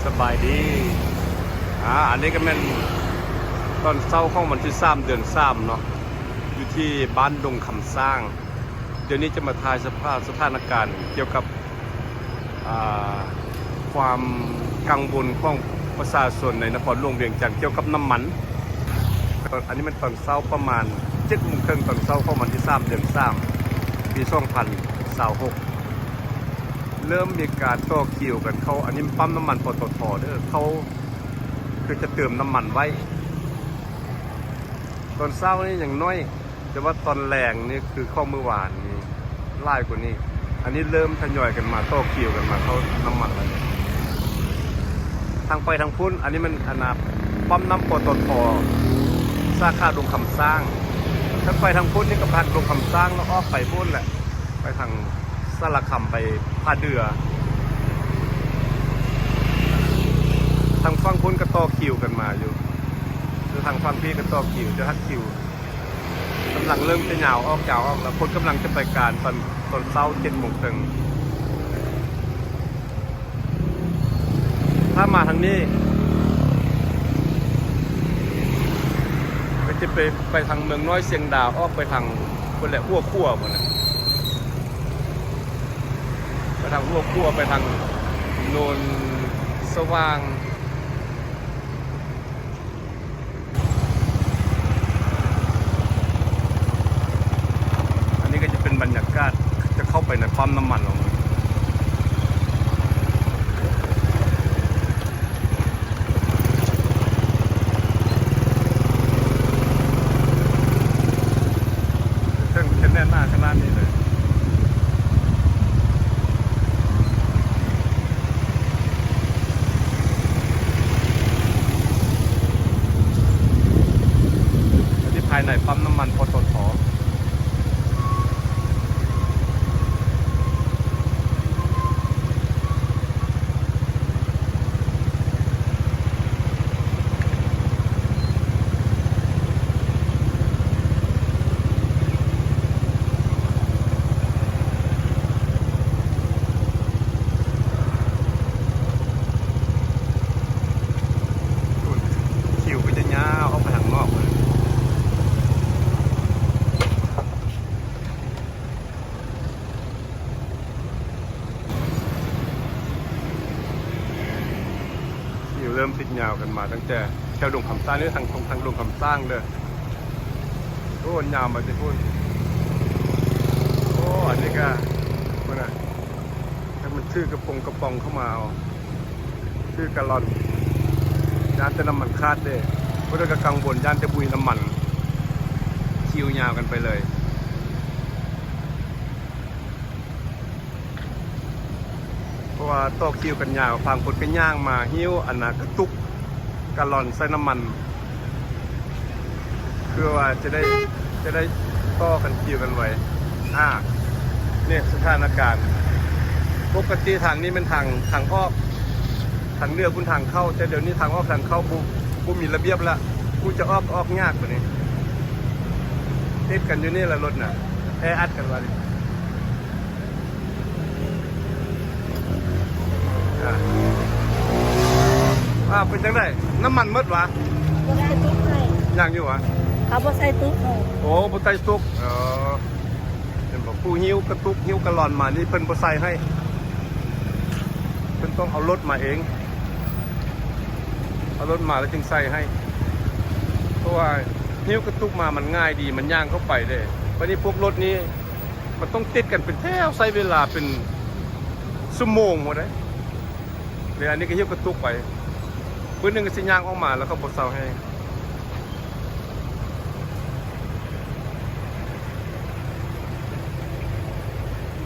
ສະບາຍດີ. ອາ ອັນນີ້ກໍແມ່ນຕອນເຊົ້າຂອງວັນທີສາມ ເດືອນສາມເນາະ ຢູ່ທີ່ບ້ານດົງຄຳຊ້າງ. ດຽວນີ້ຈະມາຖ່າຍສະພາບສະຖານະການກ່ຽວກັບ ອາ ຄວາມກັງວົນຂອງປະຊາຊົນໃນນະຄອນຫຼວງວຽງຈັນກ່ຽວກັບນ້ຳມັນ. ອັນນີ້ແມ່ນຕອນເຊົ້າປະມານເຈັດໂມງເຄິ່ງຕອນເຊົ້າຂອງວັນທີສາມ ເດືອນສາມ ປີສອງພັນຊາວຫົກ ເລີ່ມມີການຕໍ່ຄິວກັນເຂົ້າ. ອັນນີ້ປ້ຳນ້ຳມັນ ປຕທ ເດີ ເຂົາຄືຈະເຕີມນ້ຳມັນໄວ້. ຕອນເຊົ້ານີ້ຍັງໜ້ອຍ ແຕ່ວ່າຕອນແລງນີ້ ຄືຂອງມື້ວານນີ້ຫຼາຍກວ່ານີ້. ອັນນີ້ເລີ່ມທະຍອຍກັນມາ ຕໍ່ຄິວກັນມາເຂົ້ານ້ຳມັນແລ້ວ. ທາງໄປທາງພຸ້ນ ອັນນີ້ມັນ ອັນນ່າ ປ້ຳນ້ຳ ປຕທ ສາຂາດົງຄຳຊ້າງ. ທາງໄປທາງພຸ້ນນີ້ກໍຜ່ານດົງຄຳຊ້າງ ແລ້ວອອກໄປພຸ້ນແຫຼະ ໄປທາງສາລະຄຳ ໄປທ່າເດື່ອ. ທາງຝັ່ງພຸ້ນກໍຕໍ່ຄິວກັນມາຢູ່ ແລະ ທາງຝັ່ງພີ້ກໍຕໍ່ຄິວ ຈະຮັດຄິວ ກຳລັງເລີ່ມຈະຍາວອອກ ຍາວອອກແລ້ວ. ຄົນກຳລັງຈະໄປການຕອນ ຕອນເຊົ້າເຈັດໂມງເຄິ່ງ. ຖ້າມາທາງນີ້ກໍຈະໄປ ໄປທາງເມືອງນ້ອຍຊຽງດາວ ອອກໄປທາງພຸ້ນແຫຼະ ຫົວຂົວພຸ້ນນະ ໄປທາງຫົວຂົວ ໄປທາງໂນນສະຫວ່າງ. ອັນນີ້ກໍຈະເປັນບັນຍາກາດ ຈະເຂົ້າໄປໃນປ້ຳນ້ຳມັນລອງ ເຖິງຈະແໜ້ນໜາຂະໜາດນີ້ເລີຍ. ອັນນີ້ພາຍໃນປ້ຳນ້ຳມັນ ປຕທ. ຄິວກໍຈະຍາວອອກໄປທາງນອກພຸ້ນ. ຄິວເລີ່ມຕິດຍາວກັນມາຕັ້ງແຕ່ແຖວດົງຄຳຊ້າງເດີ ທາງ ທາງດົງຄຳຊ້າງເດີ. ໂອ້ ຍາວມາແຕ່ພຸ້ນ. ໂອ້ ອັນນີ້ກໍ ພຸ້ນນະ ຈັກມັນຖືກະປົງກະປ໋ອງເຂົ້າມາເອົາ ຊື້ກາລອນ ຢ້ານແຕ່ນ້ຳມັນຂາດເດ້. ຜູ້ໃດກໍກັງວົນ ຢ້ານແຕ່ບຸຍນ້ຳມັນ ຄິວຍາວກັນໄປເລີຍ. ເພາະວ່າຕໍ່ຄິວກັນຍາວ ບາງຄົນກໍຍ່າງມາ ຫິ້ວອັນນ່າກະຕຸກ ກາລອນໃສ່ນ້ຳມັນ ເພື່ອວ່າຈະໄດ້ ຈະໄດ້ຕໍ່ກັນ ຄິວກັນໄວ. ອາ ນີ້ສະຖານະການ ປົກກະຕິທາງນີ້ແມ່ນທາງ ທາງອອກ ທາງເໜືອພຸ້ນທາງເຂົ້າ, ແຕ່ດຽວນີ້ທາງອອກທາງເຂົ້າບໍ່ ບໍ່ມີລະບຽບລະ, ຜູ້ຈະອອກກໍອອກຍາກບາດນີ້ ຕິດກັນຢູ່ນີ້ລະລົດນະ ແອອັດກັນວ່ານີ້. ອາ ອາ ເປັນຈັ່ງໃດ? ນ້ຳມັນໝົດຫວາ? ບໍ່ໄດ້ຕຸກໃຫ້ ຍັງຢູ່ຫວາ? ເຂົາບໍ່ໃສ່ຕຸກໃຫ້. ໂອ້ ບໍ່ໃສ່ຕຸກ. ເອີ ເຫັນບໍ່? ຜູ້ຫິ້ວກະຕຸກ ຫິ້ວກາລອນມານີ້ ເພິ່ນບໍ່ໃສ່ໃຫ້, ເພິ່ນຕ້ອງເອົາລົດມາເອງ, ເອົາລົດມາແລ້ວຈຶ່ງໃສ່ໃຫ້. ເພາະວ່າຫິ້ວກະຕຸກມາມັນງ່າຍດີ, ມັນຍ່າງເຂົ້າໄປເດ້. ບາດນີ້ພວກລົດນີ້ ມັນຕ້ອງຕິດກັນເປັນແຖວ ໃຊ້ເວລາເປັນຊົ່ວໂມງພຸ້ນເດ້. ແລ້ວອັນນີ້ກໍຫິ້ວກະຕຸກໄປ, ບາດໜຶ່ງກໍຊິຍ່າງອອກມາ ແລ້ວກໍບໍ່ເຊົາແຮງ.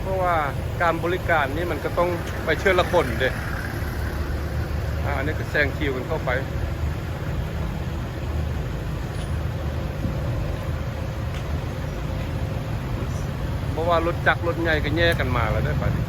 ເພາະວ່າການບໍລິການນີ້ມັນກໍຕ້ອງໄປເທື່ອລະຄົນເດ້. ອາ ອັນນີ້ກໍແຊງຄິວກັນເຂົ້າໄປ. ບໍ່ວ່າລົດຈັກລົດໃຫຍ່ກໍແຍ່ກັນມາແລ້ວເດ້ ບາດນີ້.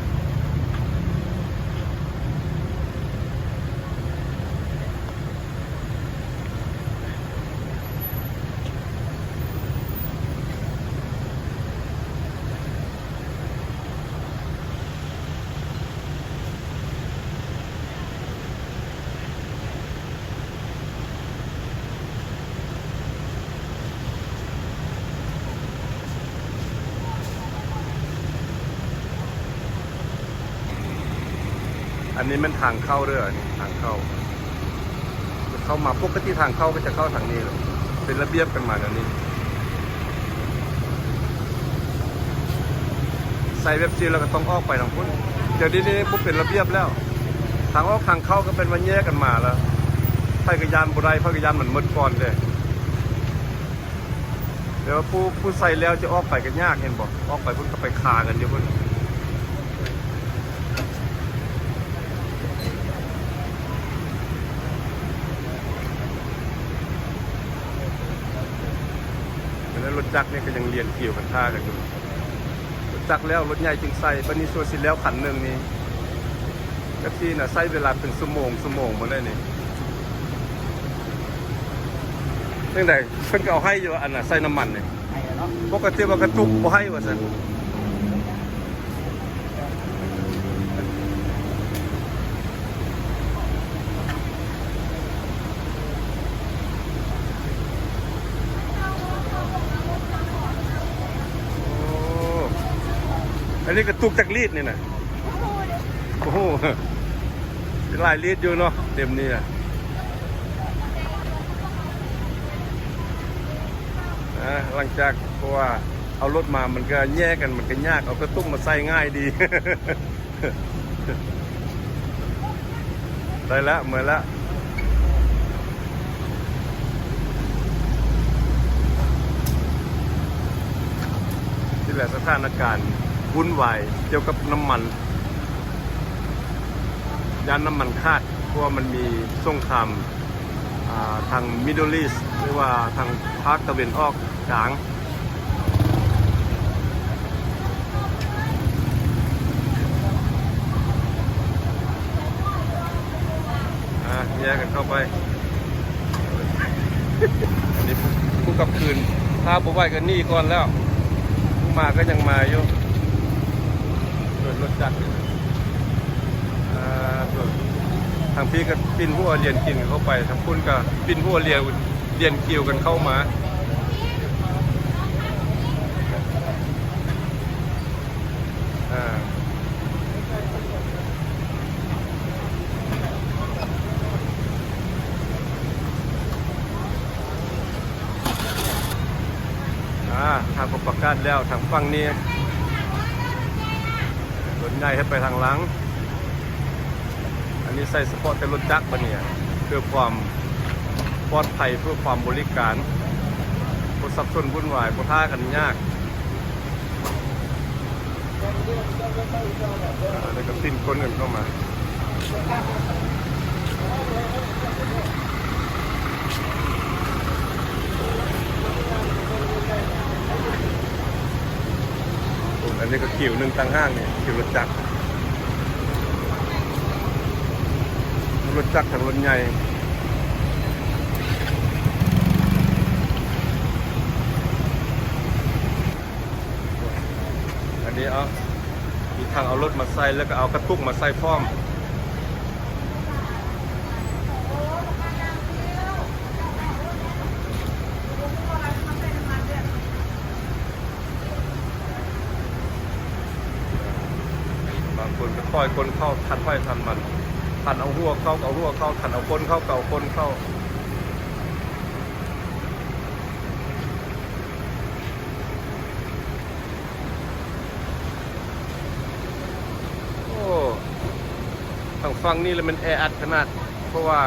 ອັນນີ້ແມ່ນທາງເຂົ້າເດີ້ ອັນນີ້ທາງເຂົ້າ ເຂົ້າມາ ປົກກະຕິທາງເຂົ້າກໍຈະເຂົ້າທາງນີ້ແຫຼະ ເປັນລະບຽບກັນມາແນວນີ້ ໃສ່ແບບຊີ້ແລ້ວກໍຕ້ອງອອກໄປທາງພຸ້ນ ດຽວນີ້ບໍ່ເປັນລະບຽບແລ້ວ ທາງອອກທາງເຂົ້າກໍເປັນວ່າແຍກກັນມາແລ້ວ ໃຜກໍຢ້ານບໍ່ໄດ້ ໃຜກໍຢ້ານມັນໝົດກ່ອນເດ້. ແຕ່ວ່າຜູ້ ຜູ້ໃສ່ແລ້ວຈະອອກໄປກໍຍາກ ເຫັນບໍ່ ອອກໄປພຸ້ນກໍໄປຄາກັນຢູ່ພຸ້ນ ແລ້ວລົດຈັກນີ້ກໍຍັງລຽນຄິວກັນຖ້າກັນຢູ່ ລົດຈັກແລ້ວລົດໃຫຍ່ຈຶ່ງໃສ່ ບັດນີ້ຊົ່ວຊິແລ້ວຄັນໜຶ່ງນີ້ ແບບຊີ້ນະ ໃຊ້ເວລາເປັນຊົ່ວໂມງ ຊົ່ວໂມງບໍ່ໄດ້ນີ້ ຈັ່ງໃດ ເພິ່ນກໍເອົາໃຫ້ຢູ່ ອັນນ່າ ໃສ່ນ້ຳມັນນີ້ ໃຫ້ແລ້ວເນາະ ປົກກະຕິວ່າກະຕຸກບໍ່ໃຫ້ວ່າຊັ້ນ ໂອ້ ອັນນີ້ກະຕຸກຈັກລີດນີ້ນະ? ບໍ່ຮູ້ ເປັນຫຼາຍລີດຢູ່ເນາະ ເຕັມນີ້ນະ ອາ ຫຼັງຈາກ ເພາະວ່າເອົາລົດມາ ມັນກະແຍກກັນ ມັນກະຍາກ ເອົາກະຕຸກມາໃສ່ງ່າຍດີ ໄດ້ແລ້ວ ເມື່ອຍແລ້ວ ນີ້ແຫຼະສະຖານະການວຸ້ນວາຍກ່ຽວກັບນ້ຳມັນ ຢ້ານນ້ຳມັນຂາດ ເພາະວ່າມັນມີສົງຄາມ ອ່າ ທາງ Middle East ຫຼືວ່າທາງພາກຕາເວັນອອກກາງ ອ່າ ແຍກກັນເຂົ້າໄປ ອັນນີ້ຜູ້ກັບຄືນ ຖ້າບໍ່ໄຫວກໍໜີກ່ອນແລ້ວ ຜູ້ມາກໍຍັງມາຢູ່ ລົດຈັກ ອ່າ ທາງພີ້ກໍປິ່ນຫົວລຽນກິນເຂົ້າໄປ ທາງພຸ້ນກໍປິ່ນຫົວລຽນ ລຽນຄິວກັນເຂົ້າມາ ອ່າ ອ່າ ທາງກໍປະກາດແລ້ວ ທາງຝັ່ງນີ້ ລົດໃຫຍ່ໃຫ້ໄປທາງຫຼັງ ອັນນີ້ໃສ່ສະເພາະແຕ່ລົດຈັກບັດນີ້ ເພື່ອຄວາມປອດໄພ ເພື່ອຄວາມບໍລິການ ບໍ່ສັບສົນວຸ້ນວາຍ ບໍ່ຖ້າກັນຍາກ ອ່າ ແລ້ວກໍປິ່ນຄົນກັນເຂົ້າມາ ອັນນີ້ກໍຄິວໜຶ່ງຕ່າງຫາກນີ້ ຄິວລົດຈັກ ລົດຈັກທັງລົດໃຫຍ່ ອັນນີ້ເອົາ ມີທັງເອົາລົດມາໃສ່ ແລ້ວກໍເອົາກະຕຸກມາໃສ່ພ້ອມ ບາງຄົນກໍຄ່ອຍຄົນເຂົ້າ ທັນໃຜທັນມັນ ທັນເອົາຫົວເຂົ້າກໍເອົາຫົວເຂົ້າ ທັນເອົາກົ້ນເຂົ້າກໍເອົາກົ້ນເຂົ້າ. ໂອ້ ທາງຝັ່ງນີ້ລະແມ່ນແອອັດຂະໜາດ ເພາະວ່າ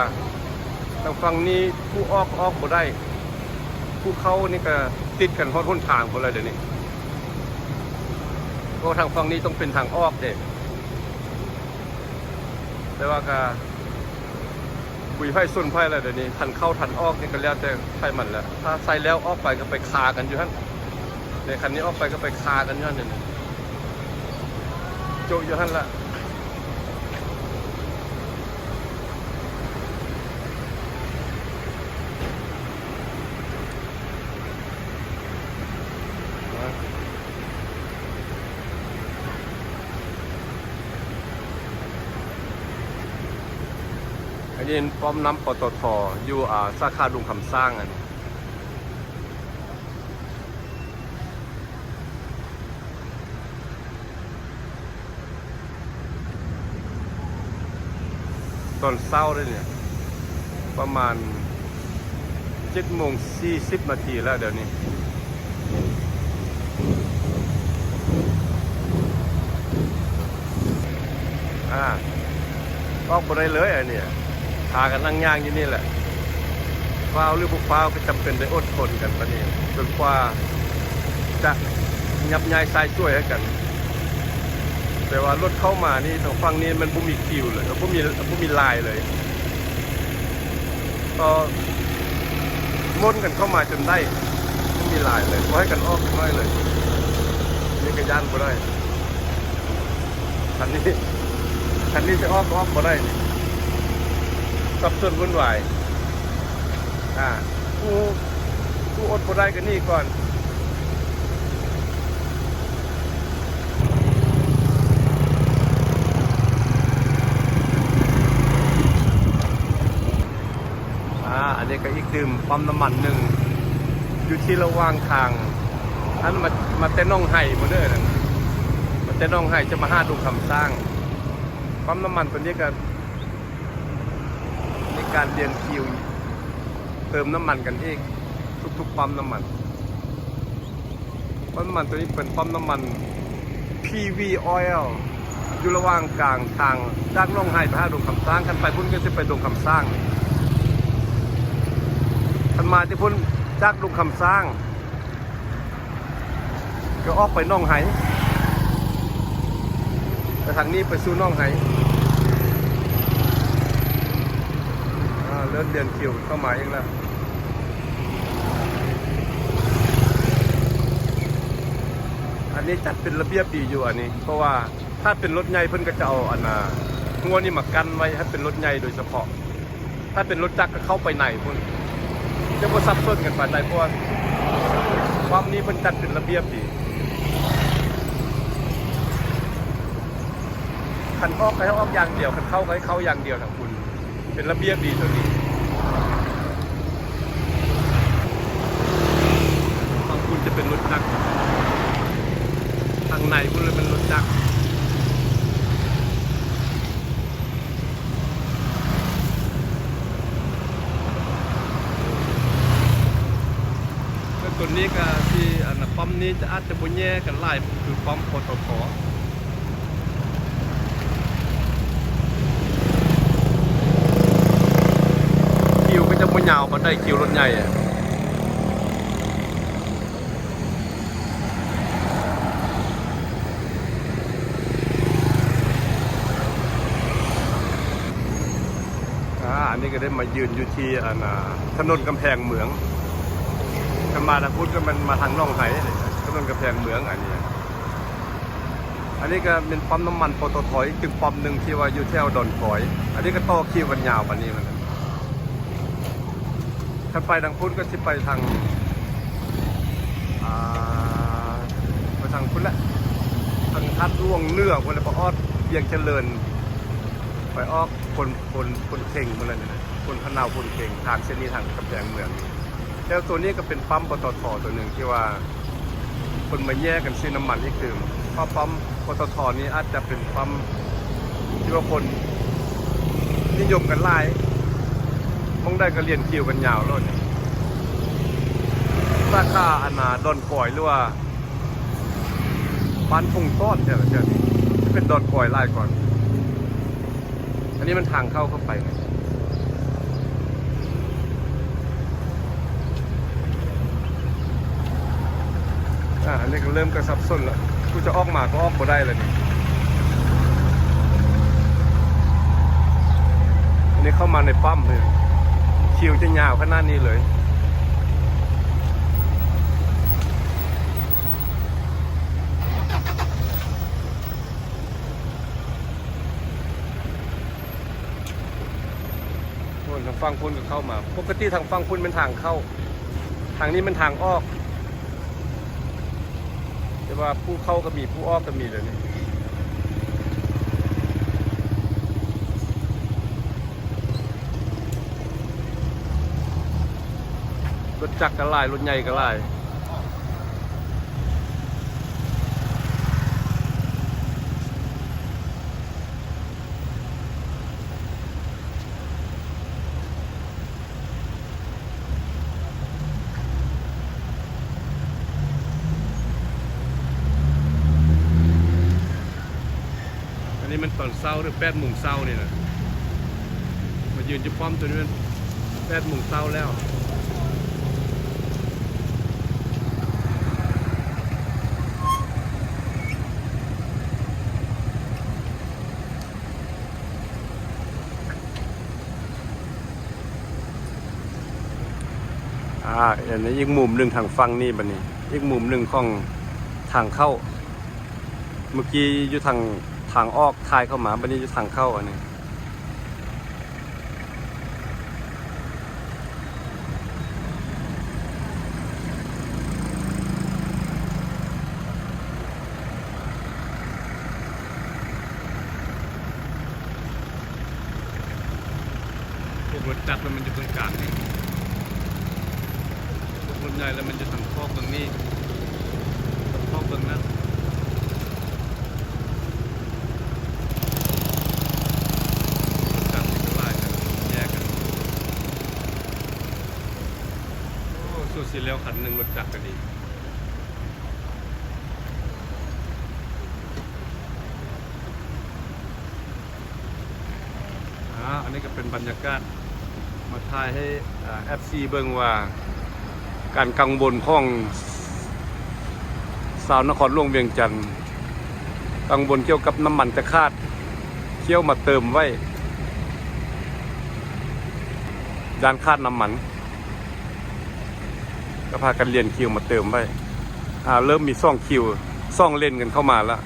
ທາງຝັ່ງນີ້ຜູ້ອອກກໍອອກບໍ່ໄດ້ ຜູ້ເຂົ້ານີ້ກໍຕິດກັນຮອດຫົນທາງພຸ້ນລະດຽວນີ້ ເພາະວ່າທາງຝັ່ງນີ້ຕ້ອງເປັນທາງອອກເດ້ ແຕ່ວ່າກໍ ບໍ່ມີໃຜສົນໃຜແລ້ວດຽວນີ້ ຄັນເຂົ້າຄັນອອກນີ້ກໍແລ້ວແຕ່ໃຜມັນແຫຼະ ຖ້າໃສ່ແລ້ວອອກໄປກໍໄປຄາກັນຢູ່ຫັ້ນ ໃນຄັນນີ້ອອກໄປກໍໄປຄາກັນຢູ່ຫັ້ນ ໂຈະຢູ່ຫັ້ນລະ. ອັນນີ້ປ້ອມນ້ຳ ປຕທ ຢູ່ ອາ ສາຂາດົງຄຳຊ້າງ ອັນນີ້. ຕອນເຊົ້າເດ້ນີ້ ປະມານເຈັດໂມງສີ່ສິບນາທີແລ້ວດຽວນີ້. ອາ ອອກບໍ່ໄດ້ເລີຍອັນນີ້ ພາກັນນັ່ງຍ່າງຢູ່ນີ້ແຫຼະ. ຟ້າວຫຼືບໍ່ຟ້າວກໍຈຳເປັນໄດ້ອົດທົນກັນປານນີ້ ຈົນກວ່າຈະຫຍັບຍ້າຍຊາຍຊ່ວຍໃຫ້ກັນ. ແຕ່ວ່າລົດເຂົ້າມານີ້ ທາງຝັ່ງນີ້ມັນບໍ່ມີຄິວເລີຍ ບໍ່ມີ ບໍ່ມີລາຍເລີຍ. ກໍມົນກັນເຂົ້າມາຈົນໄດ້ ບໍ່ມີລາຍເລີຍ ບໍ່ໃຫ້ກັນອອກຈັກໜ້ອຍເລີຍ. ນີ້ກໍຢ້ານບໍ່ໄດ້ ຄັນນີ້ ຄັນນີ້ຈະອອກກໍອອກບໍ່ໄດ້ນີ້ ສັບສົນວຸ່ນວາຍ. ອາ ຜູ້ ຜູ້ອົດບໍ່ໄດ້ກໍໜີກ່ອນ. ອາ ອັນນີ້ກໍອີກຕື່ມປ້ຳນ້ຳມັນໜຶ່ງ ຢູ່ທີ່ລະຫວ່າງທາງ ອັນມາ ມາແຕ່ໜອງໄຮພຸ້ນເດີ ມາແຕ່ໜອງໄຮຈະມາຫາດົງຄຳຊ້າງ. ປ້ຳນ້ຳມັນຕົວນີ້ກໍມີການລຽນຄິວເຕີມນ້ຳມັນກັນອີກ ທຸກໆປ້ຳນ້ຳມັນ. ປ້ຳນ້ຳມັນຕົວນີ້ເປັນປ້ຳນ້ຳມັນ ພີວີ Oil ຢູ່ລະຫວ່າງກາງທາງຈາກໜອງໄຮໄປຫາດົງຄຳຊ້າງ. ຄັນໄປພຸ້ນກໍຊິໄປດົງຄຳຊ້າງ ຄັນມາແຕ່ພຸ້ນຈາກດົງຄຳຊ້າງ ກໍອອກໄປໜອງໄຮ ແຕ່ທາງນີ້ໄປສູ່ໜອງໄຮ. ອາ ເລີ່ມລຽນຄິວເຂົ້າມາອີກແລ້ວ. ອັນນີ້ຈັດເປັນລະບຽບດີຢູ່ອັນນີ້ ເພາະວ່າຖ້າເປັນລົດໃຫຍ່ເພິ່ນກໍຈະເອົາອັນນ່າ ຮົ້ວນີ້ມາກັ້ນໄວ້ໃຫ້ເປັນລົດໃຫຍ່ໂດຍສະເພາະ. ຖ້າເປັນລົດຈັກກໍເຂົ້າໄປໃນພຸ້ນ ຈະບໍ່ສັບສົນກັນປານໃດ ເພາະວ່າປ້ຳນີ້ເພິ່ນຈັດເປັນລະບຽບດີ. ຄັນອອກກໍໃຫ້ອອກຢ່າງດຽວ ຄັນເຂົ້າກໍໃຫ້ເຂົ້າຢ່າງດຽວ ທາງພຸ້ນເປັນລະບຽບດີຕົວນີ້. ທາງພຸ້ນຈະເປັນລົດຈັກ ທາງໃນພຸ້ນເລີຍແມ່ນລົດຈັກ. ແລະ ຕົວນີ້ກໍທີ່ ອັນນ່າ ປ້ຳນີ້ຈະອາດຈະບໍ່ແຍ່ກັນຫຼາຍ ຄືປ້ຳ ປຕທ. ຄິວກໍຈະບໍ່ຍາວປານໃດ ຄິວລົດໃຫຍ່. ອາ ອັນນີ້ກໍໄດ້ມາຢືນຢູ່ທີ່ ອັນນ່າ ຖະໜົນກຳແພງເມືອງ. ຄັນມາທາງພຸ້ນກໍແມ່ນມາທາງໜອງໄຮ ຖະໜົນກຳແພງເມືອງອັນນີ້. ອັນນີ້ກໍແມ່ນປ້ຳນ້ຳມັນ ປຕທ ອີກຕື່ມປ້ຳໜຶ່ງທີ່ວ່າຢູ່ແຖວດອນກອຍ. ອັນນີ້ກໍຕໍ່ຄິວກັນຍາວປານນີ້ມັນ. ຄັນໄປທາງພຸ້ນກໍຊິໄປທາງ ອ່າ ໄປທາງພຸ້ນແຫຼະ ທາງທາດຫຼວງເໜືອພຸ້ນແຫຼະ ໄປອອກວຽງຈະເລີນ ໄປອອກໂພນ ໂພນ ໂພນເຄັງພຸ້ນແຫຼະ ນີ້ນະ ໂພນພະເນົາ ໂພນເຄັງ ທາງເສັ້ນນີ້ທາງກຳແພງເມືອງ. ແລ້ວໂຕນີ້ກໍເປັນປ້ຳ ປຕທ ໂຕໜຶ່ງທີ່ວ່າ ເພິ່ນມາແຍກກັນຊື້ນ້ຳມັນອີກຕື່ມ ເພາະປ້ຳ ປຕທ ນີ້ອາດຈະເປັນປ້ຳທີ່ວ່າຄົນນິຍົມກັນຫຼາຍ ໝ່ອງໃດກໍລຽນຄິວກັນຍາວໂລດ. ສາຂາອັນນ່າ ດອນກອຍ ຫຼືວ່າບ້ານທົ່ງຕອດ ແຖວໆນີ້ຈະເປັນດອນກອຍຫຼາຍກວ່າ. ອັນນີ້ມັນທາງເຂົ້າເຂົ້າໄປນະ. ອາ ອັນນີ້ກໍເລີ່ມກະສັບສົນລະ ຜູ້ຈະອອກມາກໍອອກບໍ່ໄດ້ລະນີ້. ອັນນີ້ເຂົ້າມາໃນປ້ຳນີ້ ຄິວຈະຍາວຂະໜາດນີ້ເລີຍ. ໂອ້ຍ ທາງຝັ່ງພຸ້ນກໍເຂົ້າມາ. ປົກກະຕິທາງຝັ່ງພຸ້ນແມ່ນທາງເຂົ້າ ທາງນີ້ແມ່ນທາງອອກ ແຕ່ວ່າຜູ້ເຂົ້າກໍມີ ຜູ້ອອກກໍມີດຽວນີ້. ລົດຈັກກໍຫຼາຍ ລົດໃຫຍ່ກໍຫຼາຍ. ມັນຕອນເຊົ້າ ຫຼື ແປດໂມງເຊົ້ານີ້ນະ ມາຢືນຢູ່ປ້ອມໂຕນີ້ ມັນແປດໂມງເຊົ້າແລ້ວ. ອາ ອັນນີ້ອີກມຸມໜຶ່ງທາງຝັ່ງນີ້ ບັດນີ້ອີກມຸມໜຶ່ງຂອງທາງເຂົ້າ. ເມື່ອກີ້ຢູ່ທາງ ທາງອອກ ຖ່າຍເຂົ້າມາ ບັດນີ້ຢູ່ທາງເຂົ້າ ອັນນີ້. ພວກລົດຈັກລະມັນຢູ່ເບື້ອງກາງນີ້ ພວກລົດໃຫຍ່ລະມັນຢູ່ທາງຂອບເບື້ອງນີ້ ຂອບເບື້ອງນັ້ນ. ລົດຈັກນີ້ກະຫຼາຍນະ ແຍກກັນ. ໂອ້ ສຸດຊິແລ້ວຄັນໜຶ່ງ ລົດຈັກກະດີ. ອາ ອັນນີ້ກະເປັນບັນຍາກາດ ມາຖ່າຍໃຫ້ ອາ ເອັຟຊີ ເບິ່ງວ່າ ການກັງວົນຂອງຊາວນະຄອນຫຼວງວຽງຈັນ ກັງວົນກ່ຽວກັບນ້ຳມັນຈະຂາດ ເຂົ້າມາເຕີມໄວ້ ຢ້ານຂາດນ້ຳມັນ ກະພາກັນລຽນຄິວມາເຕີມໄວ້. ອາ ເລີ່ມມີສອງຄິວ ສອງເລນກັນເຂົ້າມາລະ.